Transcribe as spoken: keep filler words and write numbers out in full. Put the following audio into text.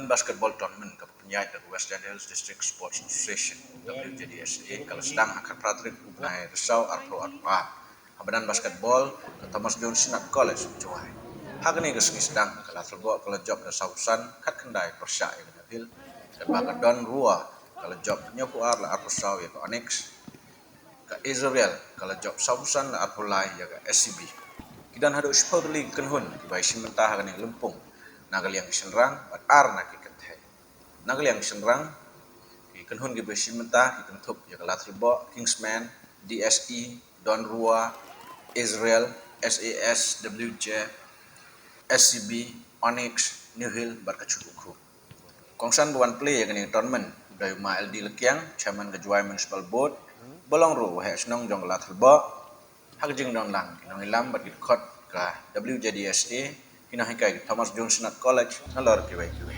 Basketball tournament kaba pynïaid da ka West Jaintia Hills District Sports Association, W J D S A, ka la sdang ha ka khatphra tarik u bnai Risaw arphew arphew ar. Ha madan basketball ka Thomas Jones Synod College, Jowai. Ha kane ka sngi sdang ka Lathlboh ka la jop da sawphew san, khatkhyndai pyrshah ïa ka New Hill. Katba ka Don Rua ka la jop hynñiewphew ar la arphew saw ïa ka Onyx. Ka Israel ka la jop sawphew san la arphew lai ïa ka S C B. Ki don haduh shiphew tylli ki kynhun kiba ïashim bynta ha kane ka lympung na ka liang ki shynrang bad ar na ki kynthei. Na ka liang ki shynrang, ki kynhun kiba ïashim bynta ki kynthup ïa ka Lathlboh, Kingsmen, D S E, Don Rua, Israel, S A S W J, S C B, Onyx, New Hill bad ka Chukuku. Kongsan ba wan plie ïa kane ka tournament u dei u Ma L D Lakiang, Chairman ka Jowai Municipal Board, ba long ruh u heh shnong jong ka Lathlboh. Ha ka jingdon lang ki nongïalam bad ki dkhot ka W J D S A, ki nonghikai ka Thomas Jones Synod College, nalor kiwei kiwei.